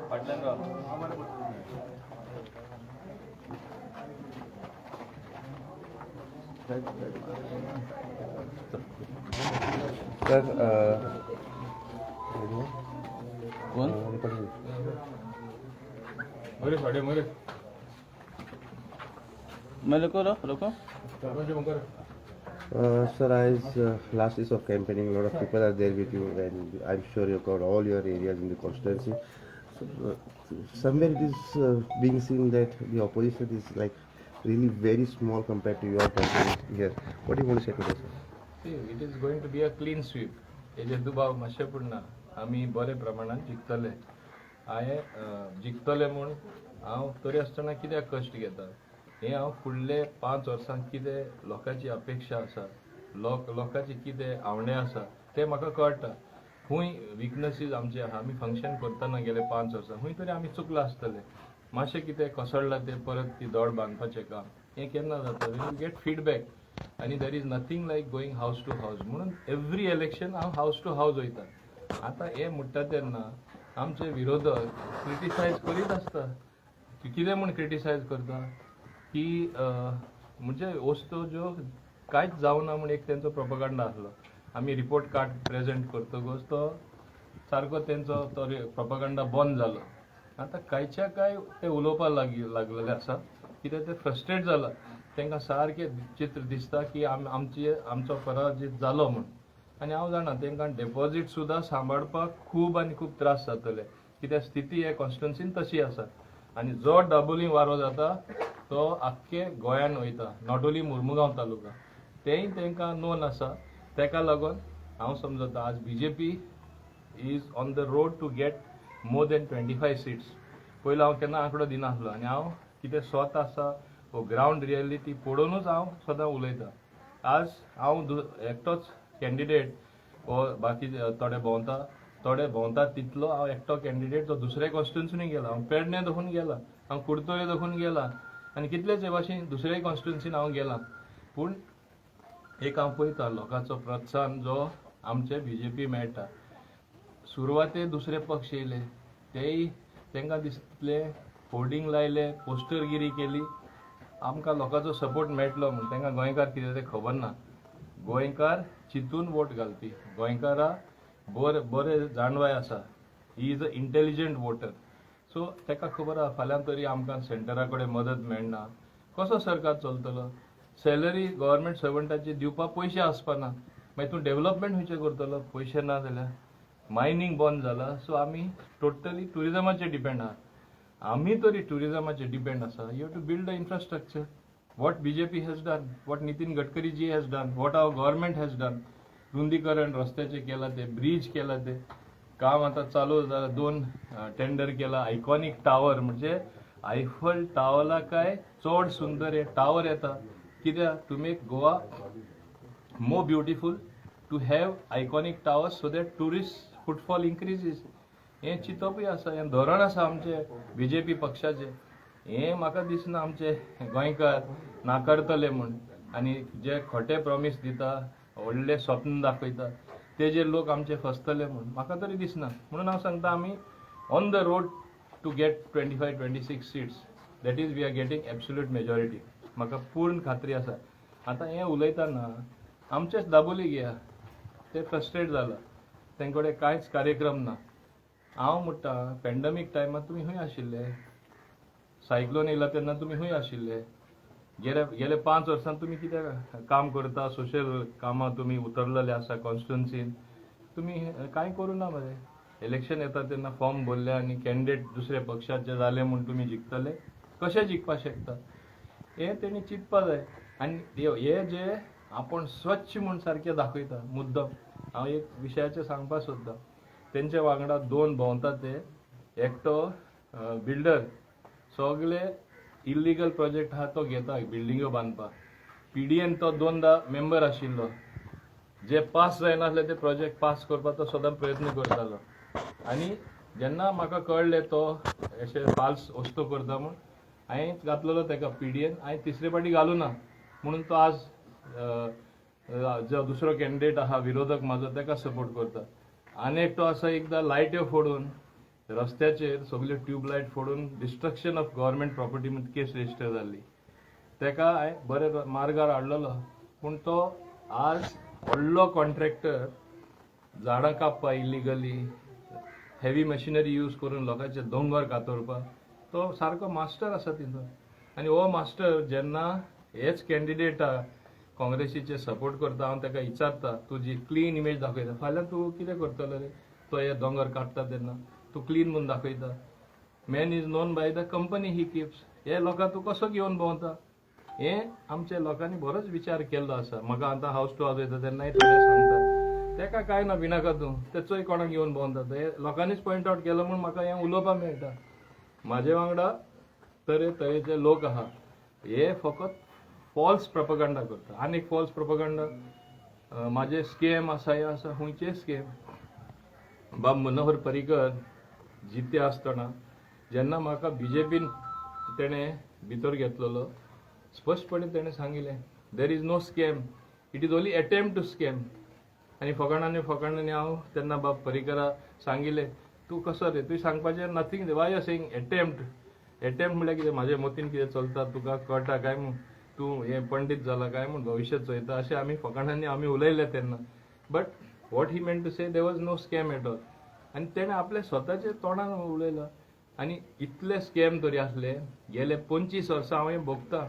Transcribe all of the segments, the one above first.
फाटल्यान राव. सर. कोण? मरे साडे मरे. मैं रुको रुको. Sir, as last days of campaigning, a lot of people are there with you, and I'm sure you've got all your areas in the constituency. So, somewhere it is being seen that the opposition is like really very small compared to your campaign here. What do you want to say to this, sir? See, it is going to be a clean sweep. हेजेर दुबाव मातशें पूण ना, आमी बरे प्रमाणान जिखतले. हांवें जिखतले म्हूण हांव तरी आसतना कित्याक कश्ट घेता? हें हांव फुडले 5 वर्सां कितें लोकांची अपेक्षा आसा, लोकांचे कितें आवंडे आसा ते म्हाका कळटा. खूंय विकनसीज आमचे आहा, आमी फंक्शन करतना गेले 5 वर्सां खूंय तरी आमी चुकलां आसतलें, मातशें कितें कोसळ्ळां, तें परत ती दोड बांदपाचें काम हें केन्ना जाता? When you get feedback. आनी there is nothing like going house to house. म्हणून एवरी इलेक्शन हांव हावस टू हावस वयता. आतां हें म्हणटा तेन्ना आमचे विरोधक क्रिटिसायज करीत आसता. कितें म्हूण क्रिटिसायज करता की म्हणजे वस्तू ज्यो कांयच जावना म्हूण एक तेंचो प्रोपगंडा आसलो. आमी रिपोर्ट कार्ड प्रेजेंट करतकच तो सारको तेंचो तो प्रोपगंडा बंद जालो. आतां कांयच्या काय ते उलोवपाक लागलेले आसा, कित्याक ते फ्रस्ट्रेट जाला. तांकां सारकें चित्र दिसता की आमचे आमचो पराजीत जालो म्हूण. आनी हांव जाणा, तांकां डेपॉझीट सुद्दां सांबाळपाक खूब आनी खूब त्रास जातले, कित्याक स्थिती हे कॉन्स्टिट्युन्सीन तशी आसा. आनी जो दाबोली वारो जाता तो आख्खे गोंयान वयता, not only Mormugao taluka. तेंय तांकां नोन आसा. ताका लागून हांव समजता, आज BJP is on the road to get more than 25 seats. पयलो हांव केन्ना आंकडो दिनासलो आनी हांव कितें स्वत आसा हो ग्रावंड रियलिटी पळोवनूच हांव सदां उलयतां. आज हांव एकटोच कॅन्डिडेट हो, बाकी थोडे भोंवता, थोडे भोंवतात, तितलो हांव एकटो कॅन्डिडेट जो दुसऱ्या कॉन्स्टिट्युन्सीनी गेला. हांव पेडणे दखून गेला, हांव कुडतोरे दखून गेला आनी कितलेच भाशेन दुसऱ्याय कॉन्स्टिट्युन्सीन हांव गेला. पूण एक हांव पळयता, लोकांचो प्रोत्साहन जो आमचे बीजेपी मेळटा. सुरवाते दुसरे पक्ष येयले, तेय तांकां दिसले, होर्डिंग लायले, पोस्टरगिरी केली, आमकां लोकांचो सपोर्ट मेळटलो म्हूण. तांकां गोंयकार कितें तें खबर ना. गोंयकार चिंतून वोट घालपी. गोंयकारा बरें बरें जाणवाय आसा. He is a intelligent voter. So ताका खबर आहा, फाल्यां तरी आमकां सेंटरा कडेन मदत मेळना, कसो सरकार चलतलो? सॅलरी गव्हर्मेंट सर्वंटाची दिवपाक पयशे आसपाना, मागीर तूं डेव्हलपमेंट खंयचें करतलो पयशे ना जाल्यार? मायनींग बंद जाला, सो आमी टोटली ट्युरिजमाचेर डिपेंड आहा. आमी तरी ट्युरिजमाचेर डिपेंड आसा. You have to build the infrastructure. What BJP has done, what Nitin Gadkari ji has done, what our government has done, रुंदीकरण रस्त्याचें केलां, ते ब्रीज केला, ते काम आतां चालू जाला, दोन टेंडर केला. आयकॉनीक टावर म्हणजे आयफल टावरा काय चड सुंदर हे टावर येता, कित्याक to make Goa more beautiful, to have iconic towers so that tourist footfall increases. हें चिंतपूय आसा, हें धोरण आसा आमचें बीजेपी पक्षाचें. हें म्हाका दिसना आमचे गोंयकार नाकारतले म्हूण. आनी जे खोटे प्रॉमीस दिता, व्हडले स्वप्न दाखयता, तेजेर लोक आमचे फसतले म्हूण म्हाका तरी दिसना. म्हणून हांव सांगता, आमी on the road to get 25 26 seats, that is, we are getting absolute majority. म्हाका पूर्ण खात्री आसा. आतां हें उलयतना आमचेच दाबोली घेया, ते फ्रस्ट्रेट जाला, तेंचे कडेन कांयच कार्यक्रम ना. हांव म्हणटा, पॅन्डमीक टायमार तुमी खंय आशिल्ले? सायक्लोन येयला तेन्ना तुमी खंय आशिल्ले? गेले गेले 5 वर्सां तुमी कितें काम करता? सोशल कामां तुमी उतरलेले आसा कॉन्स्टिट्युन्सीन, तुमी कांय करूं ना मरे. इलेक्शन येता तेन्ना फॉर्म भरले आनी कॅन्डिडेट दुसऱ्या पक्षाचे जाले म्हूण तुमी जिखतले? कशें जिखपाक शकता? हें तेणी चिंतपा जाय. आनी हे जे आपूण स्वच्छ म्हूण सारकें दाखयता मुद्दम, हांव एक विशयाचेर सांगपाक सोदतां. तेंच्या वांगडा दोन भोंवता ते, एकटो बिल्डर, सगळे इल्लिगल प्रोजेक्ट आहा तो घेता बिल्डिंग्यो बांदपाक. पीडीएन तो दोनदा मेंबर आशिल्लो. जे पास जायनासले ते प्रोजेक्ट पास करपाचो सदां प्रयत्न करतालो. आनी जेन्ना म्हाका कळ्ळें तो अशें फाल्स वस्तू करता म्हूण, हांवें घातलेलो ताका पीडीएन. हांवें तिसरे फावटी घालूं ना म्हणून तो आज जो दुसरो कॅन्डिडेट आहा विरोधक म्हाजो, ताका सपोर्ट करता. आनी एकटो आसा, एकदां लायट्यो फोडून, रस्त्याचेर सगल्यो ट्यूबलायट फोडून डिस्ट्रक्शन ऑफ गव्हर्मेंट प्रॉपर्टी म्हूण केस रजिस्टर जाल्ली. ताका हांवें बरे मार्गार हाडलेलो, पूण तो आज व्हडलो कॉन्ट्रॅक्टर, झाडां कापपा, इलिगली हेवी मशिनरी यूज करून लोकांचे दोंगर कातरपाक तो सारको मास्टर आसा तितून. आनी हो मास्टर जेन्ना हेच कॅन्डिडेटाक काँग्रेसीचे सपोर्ट करता, हांव ताका विचारता, तुजी क्लीन इमेज दाखयता, फाल्यां तूं कितें करतलो रे? तो हे दोंगर काडटा तेन्ना तूं क्लीन म्हूण दाखयता. Man is known by the company he keeps. हे लोकांक तूं कसो घेवन भोंवता, हें आमच्या लोकांनी बरोच विचार केल्लो आसा. म्हाका आतां हावस टू हावस वयता तेन्नाय थोडे सांगता, तेका कांय ना, भिनाका तूं, तेचोय कोणाक घेवन भोंवता. ते लोकांनीच पॉयंट आवट केलो म्हूण म्हाका हें उलोवपाक मेळटा. म्हाजे वांगडा तरे तरेचे लोक आहा. हे फकत फॉल्स प्रपगंडा करता. आनीक फॉल्स प्रपगंडा, म्हाजे स्कॅम आसा, हें आसा. खंयचे स्कॅम? बाब मनोहर पर्रीकर जिते आसतना जेन्ना म्हाका बीजेपीन तेणें भितर घेतलेलो, स्पश्टपणे तेणें सांगिल्लें, "There is no scam, it is only attempt to scam." आनी फकाणांनी फकाणांनी हांव तेन्ना बाब पर्रीकरा सांगिल्लें, तूं कसो रे, तुवें सांगपाचें nothing, why are saying attempt? Attempt म्हणल्यार कितें? म्हाज्या मतीन कितें चलता तुका कळटा काय म्हूण? तूं हें पंडीत जाला काय म्हूण भविश्य चोयता? अशें आमी फकाणांनी आमी उलयले तेन्ना. But what he meant to say, there was no scam at all. आनी तेणें आपल्या स्वताच्या तोंडान उलयलां. आनी इतले स्कॅम तरी आसले, गेले 25 वर्सां हांव हें भोगता.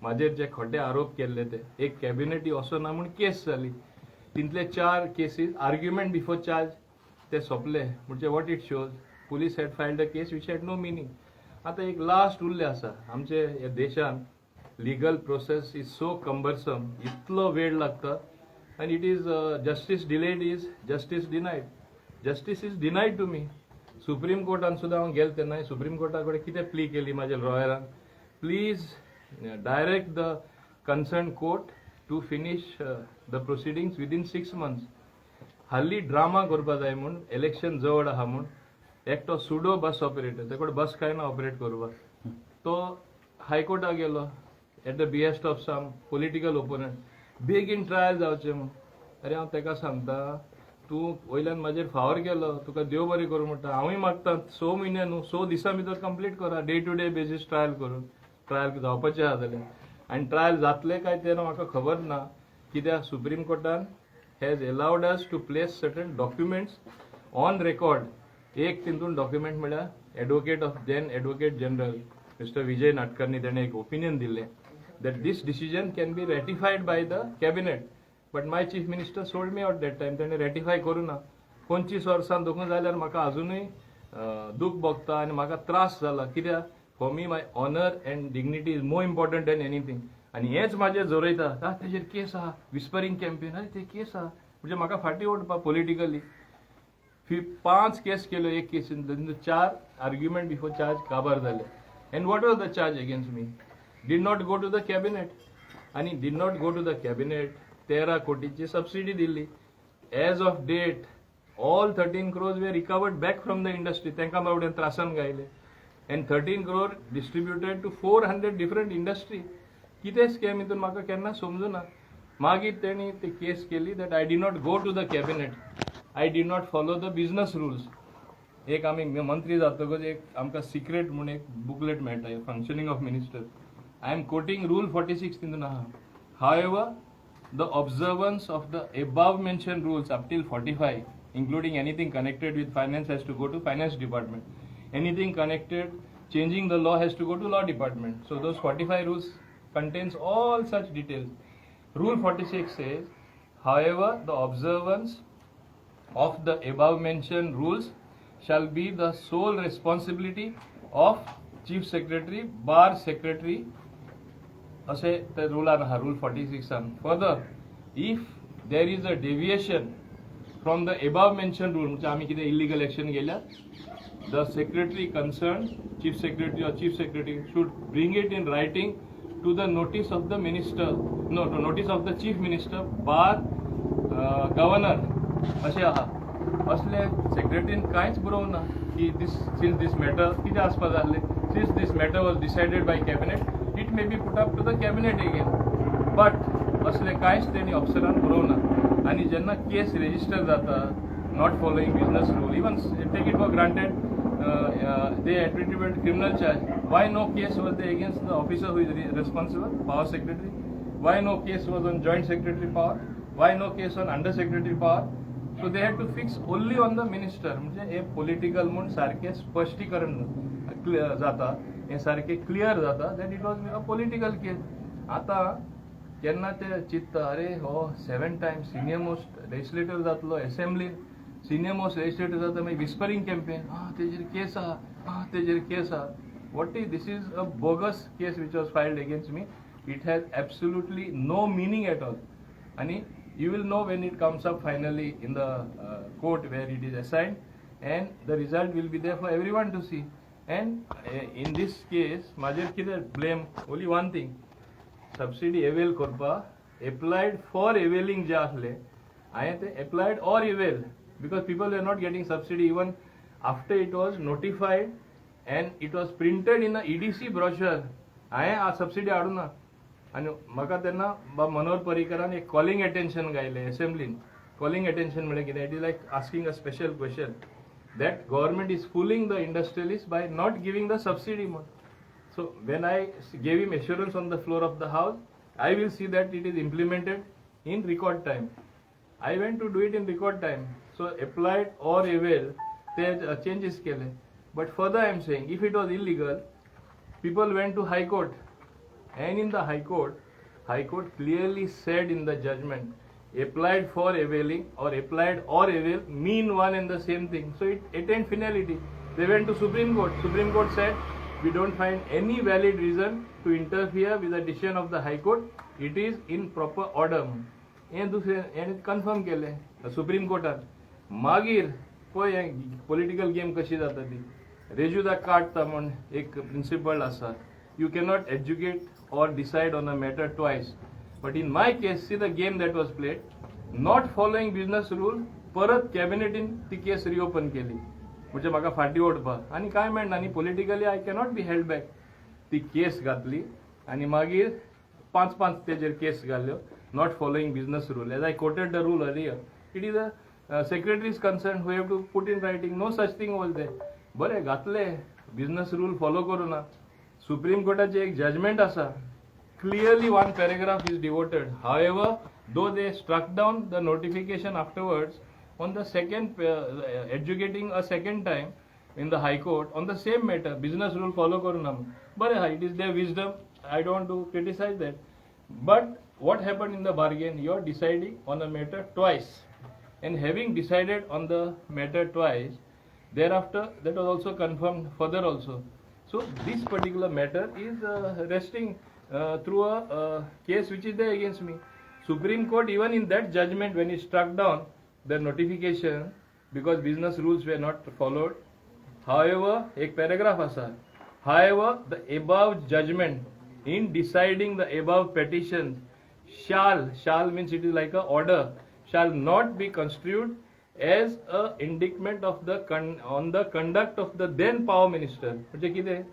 म्हाजेर जे खोटे आरोप केल्ले, ते एक कॅबिनेटी वचना म्हूण केस जाली, तितले चार cases argument before charge ते सोंपले. म्हणजे what it shows, police had filed a case which had no meaning. आतां एक लास्ट उरले आसा. आमचे ह्या देशान legal process is so cumbersome, इतलो वेळ लागता आनी it is justice delayed is justice denied. Justice is denied to me. Supreme कोर्टान सुद्दां हांव गेलो तेन्ना सुप्रीम कोर्टा कडेन कितें प्ली केली म्हाज्या लॉयरान? Please direct the concerned court to finish the proceedings within 6 months. हाल्ली ड्रामा करपा जाय म्हूण, इलेक्शन जवळ आहा म्हूण, एकटो सुडो बस ऑपरेटर, तेकडे बस कांय ना ऑपरेट करपाक, तो हायकोर्टाक गेलो at the behest of some political opponent, बेगीन ट्रायल जावचें म्हूण. अरे, हांव तेका सांगता, तूं वयल्यान म्हाजेर फावर केलो, तुका देव बरें करूं म्हणटा. हांवूय मागता, 6 म्हयने न्हू, 6 दिसां भितर कंप्लीट करा, day to day basis trial करून. ट्रायल जावपाचें आहा जाल्यार. आनी ट्रायल जातलें काय तें म्हाका खबर ना, कित्याक supreme कोर्टान has allowed us to place certain documents on record. एक तितून डॉक्युमेंट म्हळ्यार advocate of then Advocate General Mister Vijay Nadkarni, तेणें एक ओपिनियन दिल्लें that this decision can be ratified by the cabinet, but my chief minister sold me out that time. तेणें रॅटिफाय करूं ना. 25 वर्सां दुखूं जाल्यार म्हाका अजुनूय दूख भोगता आनी म्हाका त्रास जाला, कित्याक for me my honour and dignity is more important than anything. आनी हेंच म्हाजें जोरयता, आ तेजेर केस आहा, विस्परींग कॅम्पेन, आरे ते केस आहा म्हणजे म्हाका फाटीं ओडपा पॉलिटिकली. पांच केस केल्यो एक केसीन, चार आर्ग्युमेंट बिफोर चार्ज काबार जाले. And what was the charge against me? Did not go to the cabinet. आनी did not go to the cabinet, 13 कोटीची subsidy Delhi. As of date, all 13 crores were recovered back from the industry. तांकां बाबड्यान त्रासान घायले and 13 crore distributed to 400 different industry. कितें scam हितून म्हाका केन्ना समजुना. मागीर तेणी ती केस केली that I did not go to the cabinet, I did not follow the business rules. एक आमी मंत्री जातकच एक आमकां सिक्रेट म्हूण एक बुकलेट मेळटा, functioning of minister. I am quoting rule 46 तितून आहा, "However, the observance of the above mentioned rules up till 45, including anything connected with finance has to go to finance department, anything connected changing the law has to go to law department." So those 45 rules contains all such details. Rule 46 says, "However, the observance of the above mentioned rules shall be the sole responsibility of chief secretary bar secretary." अशें ते रुलान आहा, rule 46आन. Further, if there is a deviation from the above mentioned rule, म्हणजे आमी कितें illegal action केल्या, the secretary concerned, chief secretary or chief secretary, should bring it in writing to the notice of the minister, no, to notice of the chief minister bar governor. अशें आहा. असले सेक्रेटरीन कांयच बरोवंक ना की this since this matter कितें आसपा जाय आसलें, since this matter was decided by cabinet, it may be put up to the cabinet again, but असले कांयच तेणी अफसरान बरोवना. आनी जेन्ना केस रेजिस्टर जाता, not following business rule, even take it for granted they attributed criminal charge, why no case was there against the officer who is responsible, power secretary? Why no case was on joint secretary power? Why no case on under secretary power? So they had to fix only on the minister. म्हणजे हे political म्हूण सारकें स्पश्टीकरण जाता, हें सारकें clear जाता that it was a political case. आतां केन्ना ते चिंतता, अरे, हो seven time senior most legislator जातलो, एसेंब्लीन सिनियर मोस्ट लेजिस्लेटर जाता, मागीर विस्परींग कॅम्पेन, आं तेजेर केस आहा, आं तेजेर केस आहा. What is this? Is a bogus case which was filed against me. It has absolutely no meaning at all. आणि you will know when it comes up finally in the court where it is assigned, and the result will be there for everyone to see. And in this case म्हाजेर कितें blame? Only one thing: Subsidy avail करपाक applied for एवेलिंग जे आसले, हांवें ते applied or avail, because people are not getting subsidy even after it was notified and it was printed in a EDC brochure. हांवें subsidy हाडूना. आनी म्हाका तेन्ना बाब मनोहर पर्रीकरान एक कॉलिंग एटेन्शन गायलें एसेंब्लीन. कॉलिंग एटेन्शन म्हणल्यार कितें? It is like asking a special question that government is fooling the industrialist by not giving the subsidy म्हूण. So when I gave him assurance on the floor of the house, I will see that it is implemented in record time. I went to do it in record time. So applied or avail, ते changes केले. But further I am saying, if it was illegal, people went to High Court. And in the High Court, High Court clearly said in the judgment, applied for availing or applied or avail mean one and the same thing. So it attained finality. They went to Supreme Court. Supreme Court said, we don't find any valid reason to interfere with the decision of the High Court. It is in proper order. हें दुसरें हेणें confirm केलें supreme कोर्टान. मागीर पळय हें political game कशी जाता ती. रेजू दा कार्टा म्हूण एक प्रिंसिपल आसा, you cannot adjudicate or decide on a matter twice. But in my case, see the game that was played: not following business rule, परत कॅबिनेटीन ती केस रिओपन केली, म्हणजे म्हाका फाटीं ओडपाक आनी कांय मेळना. आनी politically I cannot be held back. ती केस घातली आनी मागीर पांच पांच तेजेर केस घाल्यो, not following business rule. As I quoted the rule earlier, it is a secretary's concern who have to put in writing. No such thing was there. बरें घातले, business rule follow करूं ना. सुप्रीम कोर्टाचे एक जजमेंट आसा, clearly one paragraph is devoted. However, though they struck down the notification afterwards on the second adjudicating a second time in the High Court on the same matter, business rule follow करू ना. बरें आहा, it is their wisdom, I don't to criticize that. But what happened in the bargain? You are deciding on a matter twice, and having decided on the matter twice, thereafter that was also confirmed further also. So this particular matter is resting through a case which is there against me. Supreme Court, even in that judgment, when it struck down the notification because business rules were not followed, however, एक paragraph आसा, however, the above judgment in deciding the above petition shall, shall means it is like a order, shall not be construed as a indictment of the on the conduct of the then power minister. म्हणजे कितें,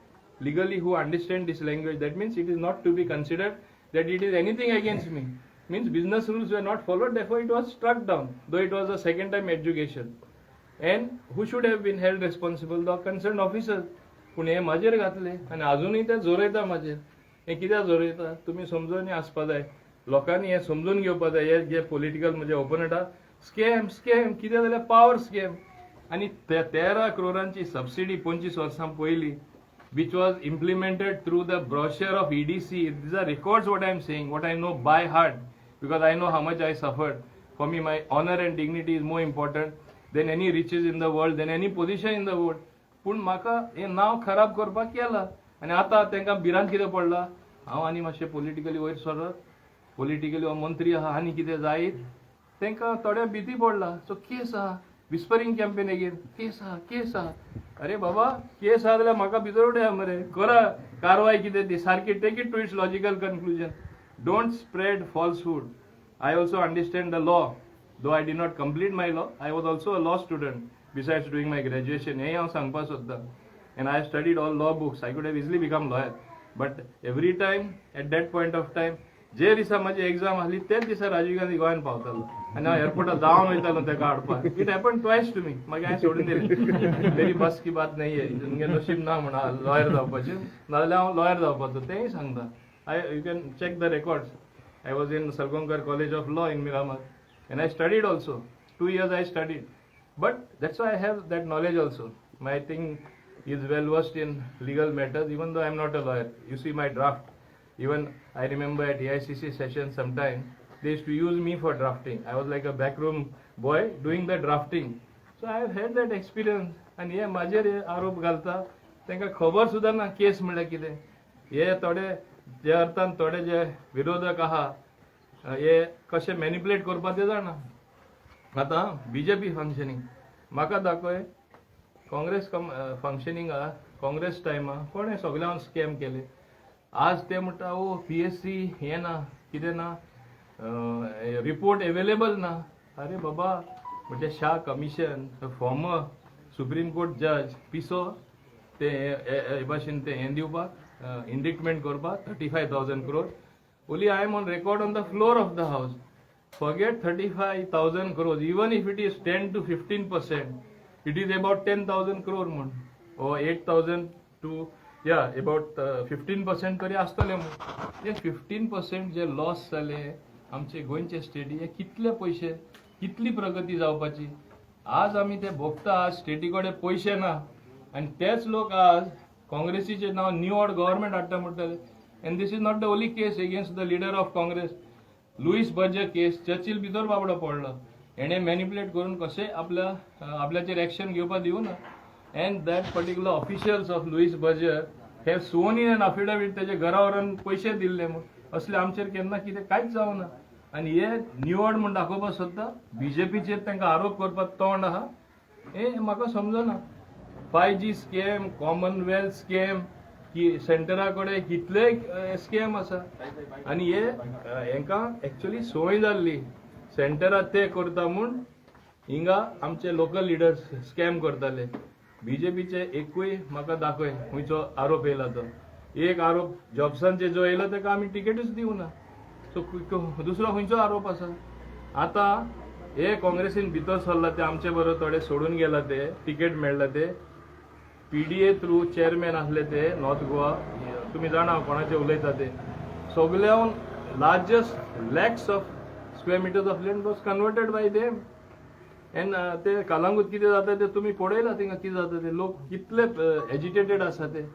legally, who understand this language, that means it is not to be considered that it is anything against me. Means business rules were not followed, therefore it was struck down, though it was a second time adjudication. And who should have been held responsible? The concerned officer. पूण हे म्हाजेर घातले आनी अजुनूय ते जोरयता म्हाजेर. हें कित्याक जोरयता, तुमी समजून आसपा जाय. लोकांनी हें समजून घेवपा जाय. हे जे पॉलिटिकल म्हणजे ओपोनंटा, स्कॅम स्कॅम कितें जाल्यार पावर स्कॅम. आनी ते 13 क्रोरांची सबसिडी 25 वर्सां पयलीं, which was implemented through the brochure of EDC. These are records, what I am saying, what I know by heart, because I know how much I suffered. For me, my honor and dignity is more important than any riches in the world, than any position in the world. पूण म्हाका हें नांव खराब करपाक केलां. आनी आतां तांकां भिरांत कितें पडला, हांव आनी मातशें पॉलिटिकली वयर सरत, पॉलिटिकली हो मंत्री आहा, आनी कितें जायत, तांकां थोड्या भिती पडला. सो केस आहा, विस्परींग कॅम्पेन एगेन, केस आहा, केस आहा. अरे बाबा, केस आहा जाल्यार म्हाका भितर उडया मरे, करा कारवाय कितें ती सारकी. Take it to its logical conclusion. Don't spread falsehood. I also understand the law. Though I did not complete my law, I was also a law student besides doing my graduation. हें हांव सांगपाक सोदतां. And I studied all law books. I could have easily become lawyer, but every time at that point of time, जे दिसा म्हाजी exam आसली तेच दिसा राजीव गांधी गोंयान पावतालो आनी हांव एअरपोर्टार धांवन वयतालो ताका हाडपाक. It happen twice to me. मागीर हांवें सोडून दिलें. मेरी बस की बात नहीं है, तुमगे नशीब ना म्हणा लॉयर जावपाचें, नाजाल्यार हांव लॉयर जावपाचो तेंय सांगता. I you can check the records. I was in Salgaocar College of Law in Miramar and I studied also. 2 years I studied. But that's why I have that knowledge also. My thing is well versed in legal matters, even though I am not a lawyer. You see my draft. Even I remember at AICC session sometime, they used to use me for drafting. I was like a backroom boy doing the drafting. So I have had that experience. आनी हे म्हाजेर हे आरोप घालता, तांकां खबर सुद्दां ना केस म्हणल्यार कितें. हे थोडे जे अर्थान थोडे जे विरोधक आहा, हे कशे मॅनिपुलेट करपा ते जाणा. आतां बीजेपी फंक्शनींग म्हाका दाखय. काँग्रेस फंक्शनींग आहा, काँग्रेस टायमा कोणें सगळ्यांक स्कॅम केले. आज ते म्हणटा, ओ पीएससी हें ना, कितें ना, रिपोर्ट एवेलेबल ना. अरे बाबा, म्हणजे Shah commission, former Supreme Court judge पिसो ते हे भाशेन ते हें दिवपाक, इंडिक्टमेंट करपाक 35,000 crore. Only I am on record on the floor of the house. Forget 35,000 crores, even if it is 10 to 15%, it is about 10,000 crore म्हूण, or 8,000 to, yeah, about 15% तरी आसतले म्हूण. ते 15% जे लॉस जाले आमचे गोंयचे स्टेटी, हे कितले पयशे, कितली प्रगती जावपाची. आज आमी ते भोगता. आज स्टेटी कडेन पयशे ना आनी तेच लोक आज काँग्रेसीचे नांव निवड गव्हर्मेंट हाडटा म्हणटले. And this is not the only case against the leader of Congress. Louis Berger case, Churchill भितर बाबडो पडलो. हेणे मॅनिपुलेट करून कशें आपल्या आपल्याचेर एक्शन घेवपाक दिवना. And that particular officials of Louis Berger have sworn in an affidavit तेजे घरा व्हरून पयशे दिल्ले म्हूण. असले आमचेर केन्ना कितें कांयच जावना आनी हे निवड म्हूण दाखोवपाक सोदता. बीजेपीचेर तांकां आरोप करपाक तोंड आहा, हें म्हाका समजना. 5G scam, Commonwealth scam की सेंटरा कडेन कितले स्कॅम आसा आनी हे हेंकां एक्चुअली संवय जाल्ली, सेंटरात ते करता म्हूण हिंगा आमचे लोकल लिडर्स स्कॅम करताले. बीजेपीचे एकूय म्हाका दाखय खंयचो आरोप येयला तो. एक आरोप जॉब्सांचे जो येयलो ताका आमी टिकेटूच दिवना. सो दुसरो खंयचो आरोप आसा? आतां हे काँग्रेसीन भितर सरला ते आमचे बरोबर थोडे सोडून गेला, ते तिकेट मेळ्ळा ते पीडीए थ्रू चेअरमॅन आसले ते नॉर्थ गोवा. तुमी जाणा कोणाचे उलयता ते. सगळ्याहून largest lakhs of square meters of land was converted by them. And ते कालांगूट कितें जाता ते तुमी पळयला, थिंगा कितें जाता ते, लोक कितले एजिटेटेड आसा ते,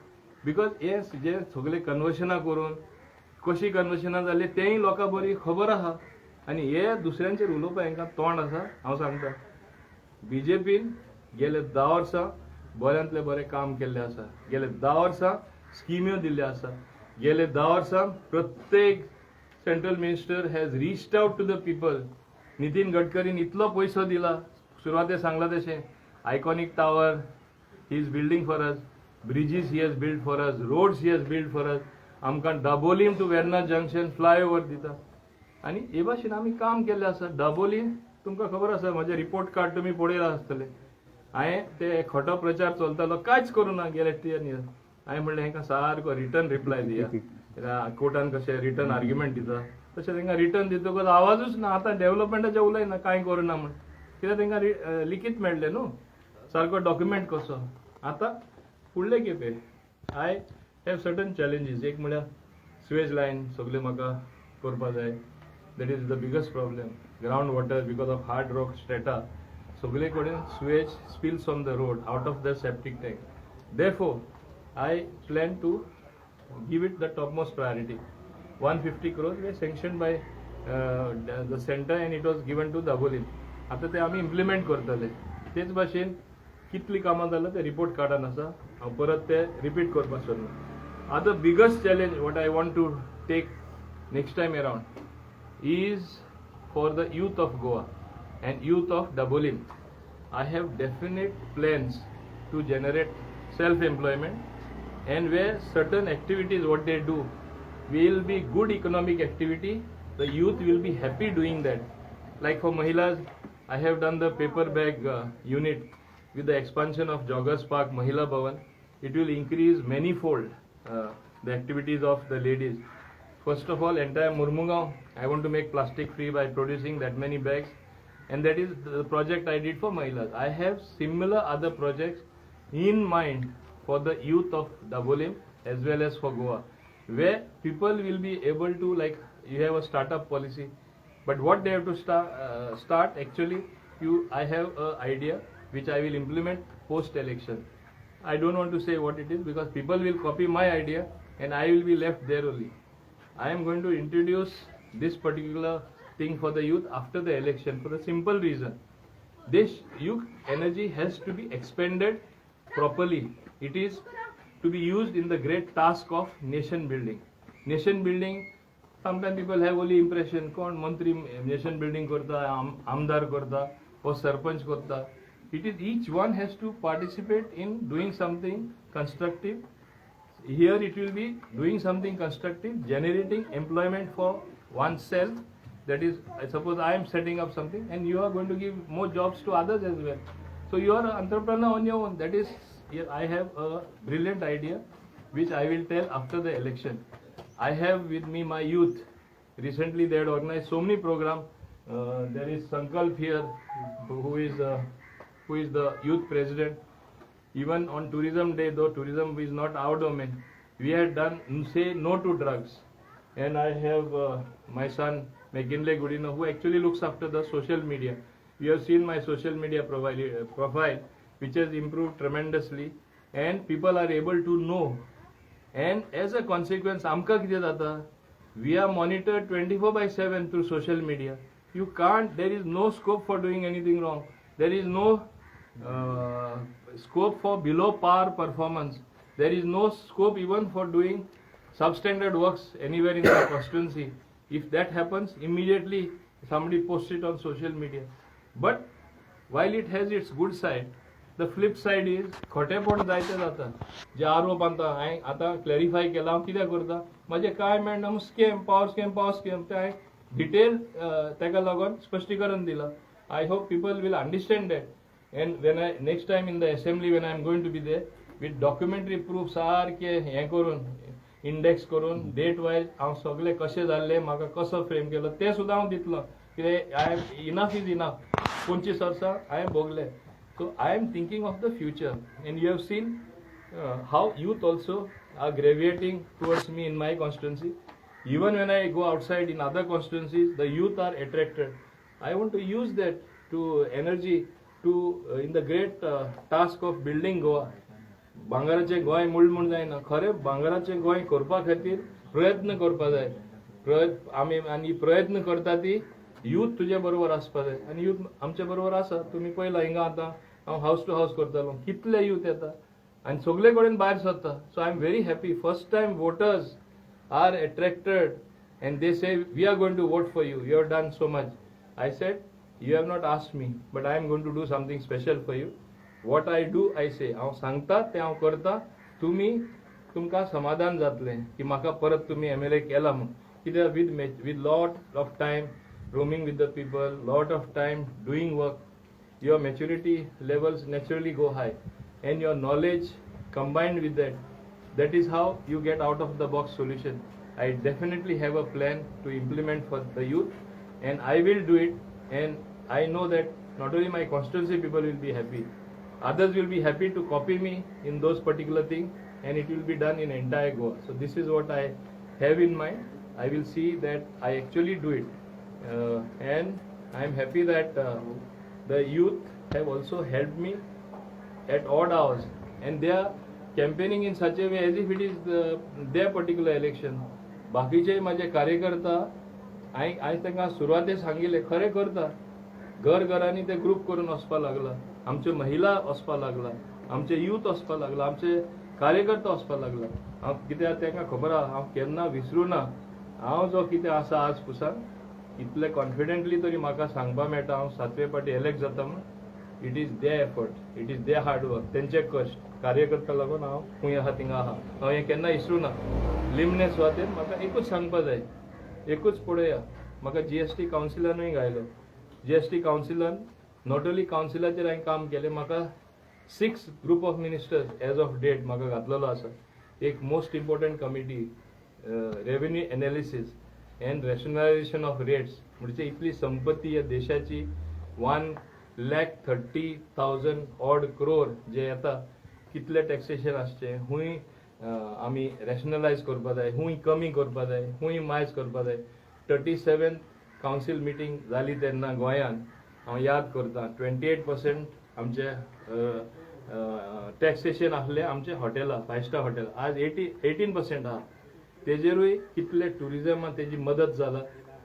because हे जे सगळे कन्वर्शनां करून कशी कन्वर्शनां जाली तेंय लोकां बरी खबर आहा. आनी हे दुसऱ्यांचेर उलोवपाक हेंकां तोंड आसा. हांव सांगता, बीजेपीन गेले 10 वर्सां बऱ्यांतलें बरें काम केल्लें आसा. गेले 10 वर्सां स्किम्यो दिल्ल्यो आसा. गेले 10 वर्सां प्रत्येक central minister has reached out to the people. Nitin गडकरीन इतलो पयसो दिला, सुरवाते सांगला तशें iconic tower he is building for us, bridges he has build for us, roads he has build for us. आमकां Dabolim to Verna junction flyover दिता आनी हे भाशेन आमी काम केल्लें आसा. दाबोलीम तुमकां खबर आसा, म्हजें रिपोर्ट कार्ड तुमी पळयलां आसतलें. हांवें ते खोटो प्रचार चलतालो, कांयच करूं ना गेले 10 इयर्स. हांवें म्हणलें, हेंकां सारको रिटर्न रिप्लाय दिया. कोर्टान कशें रिटर्न आर्ग्युमेंट दिता तशें तांकां रिटर्न दितकच आवाजूच ना. आतां डेव्हलपमेंटाचें उलयना, कांय करूं म्हण, कित्याक तांकां लिखीत मेळ्ळें न्हू सारको डॉक्युमेंट कसो. आतां फुडले खेपे I have certain challenges. एक म्हळ्यार सुवेज लायन सगळें म्हाका करपा जाय. That is the biggest problem. Ground water, because of hard rock strata, सगळे कडेन sewage spills on the road out of the septic tank. Therefore I plan to give it the topmost priority. 150 crores were sanctioned by the center and it was given to Dabolim. आतां ते आमी implement करतले. तेच भाशेन कितली कामां जाल्यां ते रिपोर्ट कार्डान आसा. हांव परत ते रिपीट करपाक सोदना. आतां biggest challenge what I want to take next time around is for the youth of Goa and youth of Dabolim. I have definite plans to generate self employment and where certain activities what they do will be good economic activity, the youth will be happy doing that. Like for Mahilas, I have done the paper bag unit. With the expansion of Joggers Park, Mahila Bhavan, it will increase manifold the activities of the ladies. First of all, entire Mormugao, I want to make plastic free by producing that many bags, and that is the project I did for Mahilas. I have similar other projects in mind for the youth of Dabolim as well as for Goa, where people will be able to, like, you have a startup policy, but what they have to start actually, you I have a idea which I will implement post election. I don't want to say what it is because people will copy my idea and I will be left there only. I am going to introduce this particular thing for the youth after the election for the simple reason. This youth energy has to be expended properly. It is to be used in the great task of nation building. Nation building, sometimes people have only impression, कोण मंत्री nation building करता, आमदार करता, or sarpanch करता. It is each one has to participate in doing something constructive. Here it will be doing something constructive, generating employment for oneself. That is, I suppose I am setting up something and you are going to give more jobs to others as well. So you are an entrepreneur on your own. That is, here I have a brilliant idea which I will tell after the election. I have with me my youth. Recently they had organized so many programs. There is Sankalp here, who is the youth president. Even on tourism day, though tourism is not our domain, we had done say no to drugs. And I have my son McKinley Gudino, who actually looks after the social media. You have seen my social media profile, which has improved tremendously, and people are able to know. And as a consequence, आमकां कितें जाता, we are monitored 24/7 through social media. You can't, there is no scope for doing anything wrong. There is no scope for below par performance. There is no scope even for doing substandard works anywhere in the constituency. If that happens, immediately somebody posts it on social media. But while it has its good side, the flip side is खोटेपण जायते जाता. जे आरोप आतां हांवें आतां clarify केला, हांव कितें करता, म्हजें कांय मेळना scam, power scam, power scam, तें हांवें डिटेल ताका लागून स्पश्टीकरण दिलां. I hope people will understand that. And when I next time in the assembly, when I am going to be there with documentary proof, सारकें हें करून, इंडेक्स करून, डेट वायज हांव सगळें कशें जाल्लें, म्हाका कसो फ्रेम केलो तें सुद्दां हांव दितलो. कितें I enough is enough. 25 वर्सां हांवें भोगलें. So I am thinking of the future, and you have seen how youth also are gravitating towards me in my constituency. Even when I go outside in other constituencies, the youth are attracted. I want to use that to energy to in the great task of building Goa. भांगराचें गोंय म्हूण म्हूण जायना, खरें भांगराचें गोंय करपा खातीर प्रयत्न करपा जाय. प्रयत्न आमी आनी प्रयत्न करता ती यूथ तुजे बरोबर आसपा जाय, आनी यूथ आमचे बरोबर आसा. तुमी पळयला, हिंगा आतां हांव हावस टू हावस करतालो, कितले यूथ येता आनी सगळे कडेन भायर सरता. So I am very happy. First time voters are attracted and they say, "We are going to vote for you, you have done so much." I said, "You have not asked me, but I am going to do something special for you." What I do, I say. हांव सांगता तें हांव करता. तुमी तुमकां समाधान जातलें की म्हाका परत तुमी एमएलए केला म्हूण. कित्याक with lot of time roaming with the people, lot of time doing work, your maturity levels naturally go high, and your knowledge combined with that, that is how you get out of the box solution. I definitely have a plan to implement for the youth, and I will do it, and I know that not only my constituency people will be happy, others will be happy to copy me in those particular things, and it will be done in entire Goa. So this is what I have in mind. I will see that I actually do it, and I am happy that the youth have also helped me at odd hours, and they are campaigning in such a way as if it is their particular election. बाकीचे माझे कार्यकर्ता, हांवें आयज तांकां सुरवाते सांगिल्लें, खरें करता. घर घरांनी ते ग्रूप करून वचपा लागला, आमच्यो महिला वचपा लागला, आमचे यूथ वचपा लागला, आमचे कार्यकर्ता वचपा लागला. हांव कित्याक तांकां खबर आहा, हांव केन्ना विसरूं ना. हांव जो कितें आसा आज पुसान इतले कॉन्फिडंटली तरी म्हाका सांगपा मेळटा, हांव सातवे फावटी एलेक्ट जाता म्हूण, it is their effort, it is their hard work, तेंचे कश्ट, कार्यकर्ता लागून हांव खंय आहा थिंगा आहा. हांव हें केन्ना विसरूं ना. निमणे सुवातेर म्हाका एकूच सांगपा जाय, एकूच पळया, म्हाका जीएसटी कावन्सिलानूय घायलो. जीएसटी कावन्सिलान not only कावन्सिलाचेर हांवें काम केलें, म्हाका six group of ministers as of date म्हाका घातलेलो आसा. एक most important committee. revenue analysis and rationalization of rates. म्हणजे इतली संपत्ती ह्या देशाची 1,30,000 odd crore जे येता, कितले टॅक्सेशन आसचें, खूंय आमी रॅशनलायज करपा जाय, खूंय कमी करपा जाय, खूंय मायज करपा जाय. 37 कावन्सील मिटींग जाली तेन्ना गोंयांत, हांव याद करता, 28% आमचे टॅक्सेशन आसलें आमचे हॉटेलां, फायव स्टार हॉटेल. आज 18% आहा. तेजेरूय कितले टुरिजमाक तेजी मदत जाला,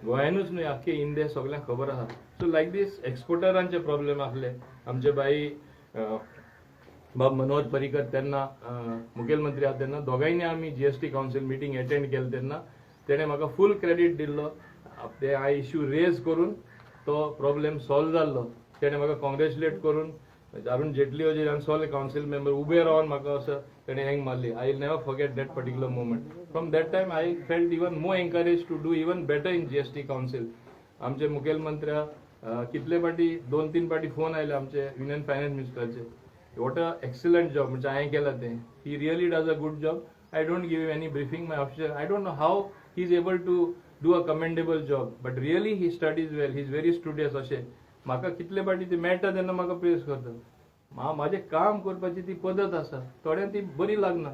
गोंयानूच न्हय, आख्खे इंडिया सगळ्यांक खबर आहा. सो लायक दीस एक्सपोर्टरांचे प्रॉब्लेम आसले. आमचे बाई बाब मनोहर पर्रीकर तेन्ना मुखेलमंत्री आहा तेन्ना दोगांयनी आमी जीएसटी कावन्सील मिटींग एटेंड केलें. तेन्ना तेणें म्हाका फूल क्रेडीट दिल्लो. ते हांवें इश्यू रेज करून तो प्रॉब्लेम सॉल्व जाल्लो. तेणें म्हाका कॉंग्रेच्युलेट करून, अरुण जेटली जे आनी सगळे कावन्सील मेंबर उबे रावन म्हाका असो तेणें हँग मारली. I will never forget that particular moment. From that time I felt even more encourage to do even better in GST council. आमचे मुखेलमंत्र्या कितले फाटी, दोन तीन फाटी फोन आयले आमचे युनियन फायनान्स मिनिस्टराचे, what a excellent job म्हणजे हांवें केला तें. He really does a good job. I don't give any briefing, my officer. I don't know how he is able to do a commendable job, but really he studies well, he is very studious. अशें म्हाका कितले फाटी ते मेळटा तेन्ना म्हाका प्रेज करता. म्हाजें काम करपाची ती पद्दत आसा, थोड्यांक ती बरी लागना.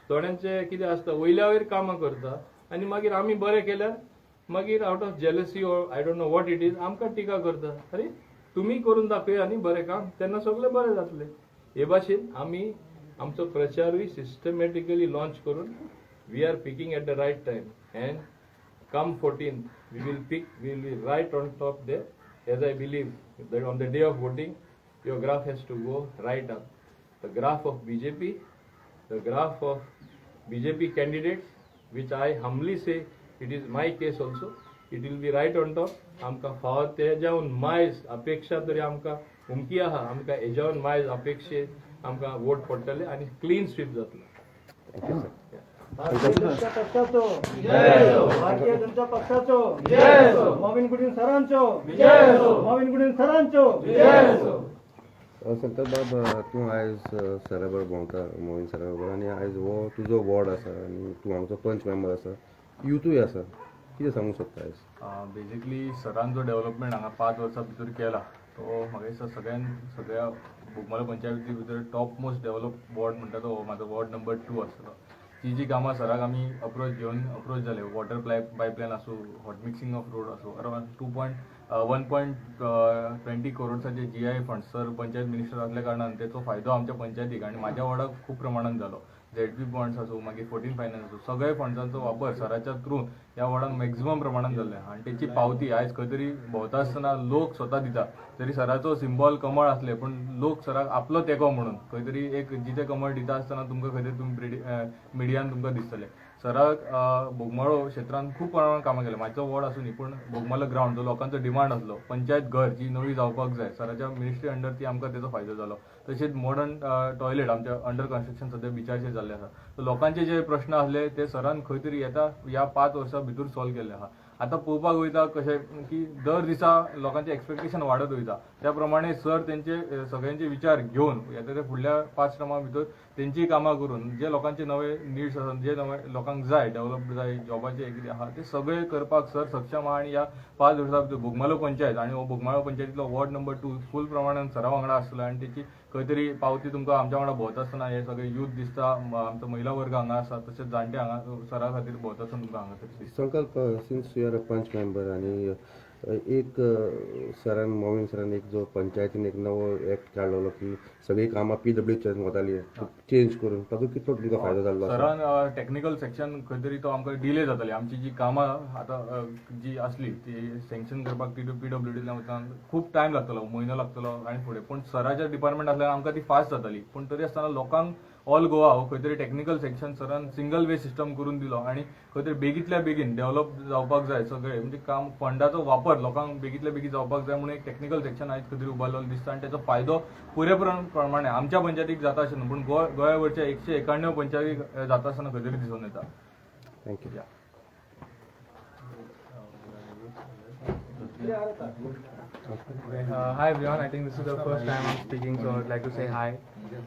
थोड्यांचे कितें आसता, वयल्या वयर कामां करता आनी मागीर आमी बरें केल्यार मागीर out of jealousy or I don't know what it is, आमकां टिका करता. अरे, तुमी करून दाखया न्ही बरें काम, तेन्ना सगळें बरें जातलें. हे भाशेन आमी आमचो प्रचारूय सिस्टमॅटिकली लॉन्च करून we are picking at the right time, and come 14 we will pick, we will be right on top there, as I believe that on the day of voting your graph has to go right up. The graph of BJP, the graph of BJP candidates, which I humbly say it is my case also, it will be right on top. आमकां फावो तेज्याहून मायज अपेक्षा तरी आमकां हुमकी आहा, आमकां हेज्याहून मायज अपेक्षे आमकां वोट पडटले आनी क्लीन स्वीप जातलो. भारतीय जनता पक्षाचो, भारतीय जनता पक्षाचो, मॉविन गुडीन सरांचो, मॉविन गुडीन सरांचो. संकल्प बाब, तूं आयज सरा बरोबर भोंवता, मोहीन सरा बरोबर, आनी आयज हो तुजो वॉर्ड आसा आनी तूं हांगचो पंच मेंबर आसा, युथूय आसा, कितें सांगूंक सोदता आयज? बेजिकली सरान जो डेव्हलपमेंट हांगा 5 वर्सां भितर केला तो म्हाका दिसता सगळ्यान सगळ्या बोगमालो पंचायती भितर टॉप मोस्ट डेव्हलप वॉर्ड म्हणटा तो हो म्हाजो वॉर्ड नंबर 2 आसतलो. जी जी कामां सराक आमी अप्रोच घेवन अप्रोच जाले, वॉटर पायपलायन आसूं, हॉट मिक्सिंग ऑफ रोड आसूं, around 2.1.20 करोड्साचे GI fund, sir panchayat minister आसल्या कारणान तेचो फायदो आमच्या पंचायतीक आनी म्हाज्या वॉर्डाक खूब प्रमाणान जालो. झेडपी फंड्स आसूं, मागीर 14 फायनान्स आसूं, सगळे फंड्सांचो वापर सराच्या थ्रू ह्या वॉर्डान मॅक्झिमम प्रमाणान जाल्ले आनी तेची पावती आयज खंय तरी भोंवता आसतना लोक स्वता दिता. जरी सराचो सिंबॉल कमळ आसले, पूण लोक सराक आपलो तेंको म्हणून खंय तरी एक जितें कमळ दिता आसतना तुमकां खंय तरी तुमी मिडियान तुमकां दिसतले. सराक बोगमाळो क्षेत्रांत खूब प्रमाणात कामां केलें. म्हाजो वॉर्ड आसूं न्ही, पूण बोगमालो ग्रावंड जो लोकांचो डिमांड आसलो, पंचायत घर जी नवी जावपाक जाय, सराच्या मिनिस्ट्री अंडर ती आमकां तेचो फायदो जालो. तशेंच मॉडर्न टॉयलेट आमच्या अंडर कन्स्ट्रक्शन सद्या बिचारचेर जाल्ले आसा. सो लोकांचे जे प्रश्न आसले ते सरान खंय तरी येता ह्या 5 वर्सां भितर सॉल्व केल्ले आहा. आतां पळोवपाक वयता कशें की दर दिसा लोकांचे एक्सपेक्टेशन वाडत वयता, त्या प्रमाणे सर तेंचे सगळ्यांचे विचार घेवन येता ते फुडल्या 5 टर्मा भितर तेंची कामां करून जे लोकांचे नवे निड्स आसा, जे नवे लोकांक जाय, डेव्हलप जाय, जॉबाचे कितें आहा ते सगळे करपाक सर सक्षम आहा. आनी ह्या 5 वर्सां भितर बोगमालो पंचायत आनी हो बोगमालो पंचायतीतलो वॉर्ड नंबर 2 फूल प्रमाणान सरा वांगडा आसलो आनी तेची खंय तरी पावती तुमकां आमच्या वांगडा भोंवता आसतना हे सगळे यूथ दिसता. आमचो महिला वर्ग हांगा आसा, तशेंच जाणटे हांगा सरा खातीर भोंवता आसतना तुमकां हांगा तरी दिसता. संकल्प, since you are a panch member आनी एक सरान, मोविन सरान एक जो पंचायतीन एक नवो एक्ट काडलेलो की सगळीं कामां पीडब्ल्यूच्यान वताली, चेंज करून ताचो कितलो तुमकां फायदो जाल्लो आसा? सरान टेक्निकल सेक्शन खंय तरी तो आमकां डिले जाताली. आमची जी कामां आतां जी आसली ती सँक्शन करपाक पीडब्ल्यूडींतल्यान वचून खूब टायम लागतलो, म्हयनो लागतलो आनी फुडें. पूण सराच्या डिपार्टमेंट आसल्यार आमकां ती फास्ट जाताली. पूण तरी आसतना लोकांक ऑल गोवा हो खंय तरी टेक्निकल सेक्शन सरान सिंगल वे सिस्टम करून दिलो आनी खंय तरी बेगींतल्या बेगीन डेव्हलप जावपाक जाय सगळे, म्हणजे काम फंडाचो वापर लोकांक बेगींतल्या बेगीन जावपाक जाय म्हणून एक टेक्निकल सेक्शन आयज खंय तरी उबारलेलो दिसता. आनी तेचो फायदो पुरे प्रमाणे आमच्या पंचायतीक जाता अशें न्हू, पूण गोंयावरच्या 191 पंचायतीक जाता आसतना खंय तरी दिसून येता. Thank you. Yeah. Hi everyone, I think this is the first time I'm speaking, so I'd like to say hi.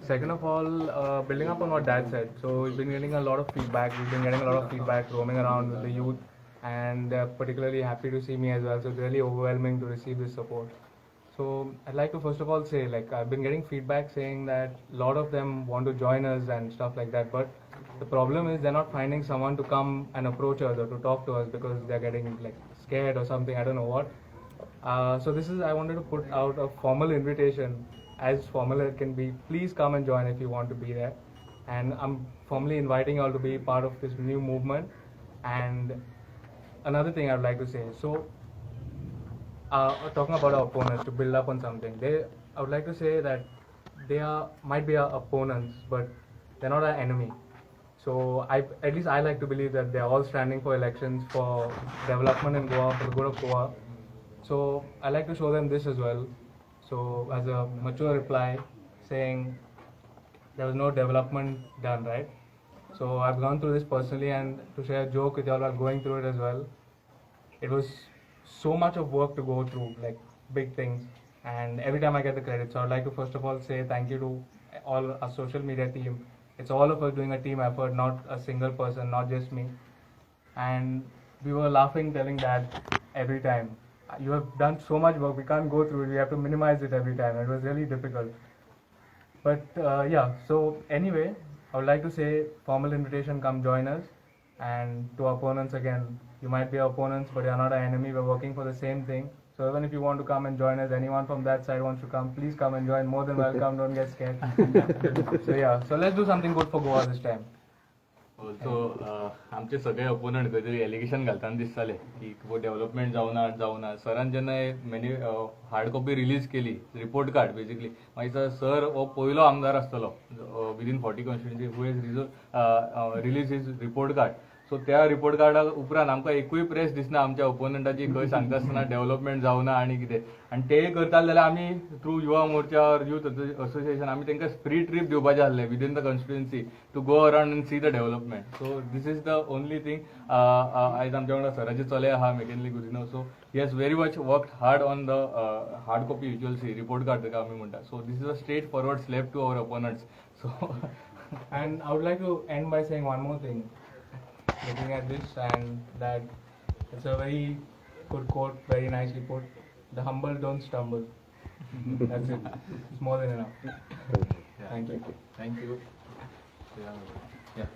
Second of all, building up on what Dad said, so we've been getting a lot of feedback. We've been getting a lot of feedback roaming around with the youth, and they're particularly happy to see me as well. So it's really overwhelming to receive this support. So I'd like to first of all say, like, I've been getting feedback saying that a lot of them want to join us and stuff like that, but the problem is they're not finding someone to come and approach us or to talk to us because they're getting like scared or something, I don't know what. So this is, I wanted to put out a formal invitation, as formal as it can be. Please come and join if you want to be there. And I'm formally inviting you all to be part of this new movement. And another thing I'd like to say, so talking about our opponents, to build up on something, I would like to say that they are might be our opponents, but they're not our enemy. So I, at least I like to believe that they're all standing for elections, for development in Goa, for the good of Goa. So I like to show them this as well. So as a mature reply, saying there was no development done, right? So I've gone through this personally, and to share a joke with you all while going through it as well. It was so much of work to go through, like big things, and every time I get the credit. So I'd like to first of all say thank you to all our social media team. It's all of us doing a team effort, not a single person, not just me. And we were laughing, telling Dad every time, you have done so much work, we can't go through it, we have to minimize it every time. It was really difficult. But yeah, so anyway, I would like to say formal invitation, come join us. And to our opponents again, you might be our opponents, but you're not our enemy. We're working for the same thing. So even if you want to come and join us, anyone from that side wants to come, please come and join. More than welcome, don't get scared. So yeah, so let's do something good for Goa this time. Also आमचे सगळे ओपोनंट खंय तरी allegation घालतना दिसताले की development जावना जावना. सरान जेन्ना मेनी हार्ड कॉपी रिलीज केली, रिपोर्ट कार्ड बेसिकली, मागीर सर हो पयलो आमदार आसतलो within 40 constituency who has release his report card. So त्या रिपोर्ट कार्डा उपरांत आमकां एकूय प्रेस दिसना आमच्या ओपोनंटाची खंय सांगता आसतना डेव्हलपमेंट जावना आनी कितें. आनी ते करताले जाल्यार आमी through Yuva Morcha or youth association आमी तांकां फ्री ट्रीप दिवपाचें आसलें within the constituency to go around and see the development. So this is the only thing. आयज आमच्या वांगडा सराचे चले आहा, मेकेनली Godinho. So he has very much work hard on the hard copy visual see report card ताका आमी म्हणटा. So this is a straight forward slap to our opponents. So And I would like to end by saying one more thing. Looking at this, and that it's a very good quote, very nicely put. The humble don't stumble. That's it. It's more than enough. Thank you. Thank you. Yeah.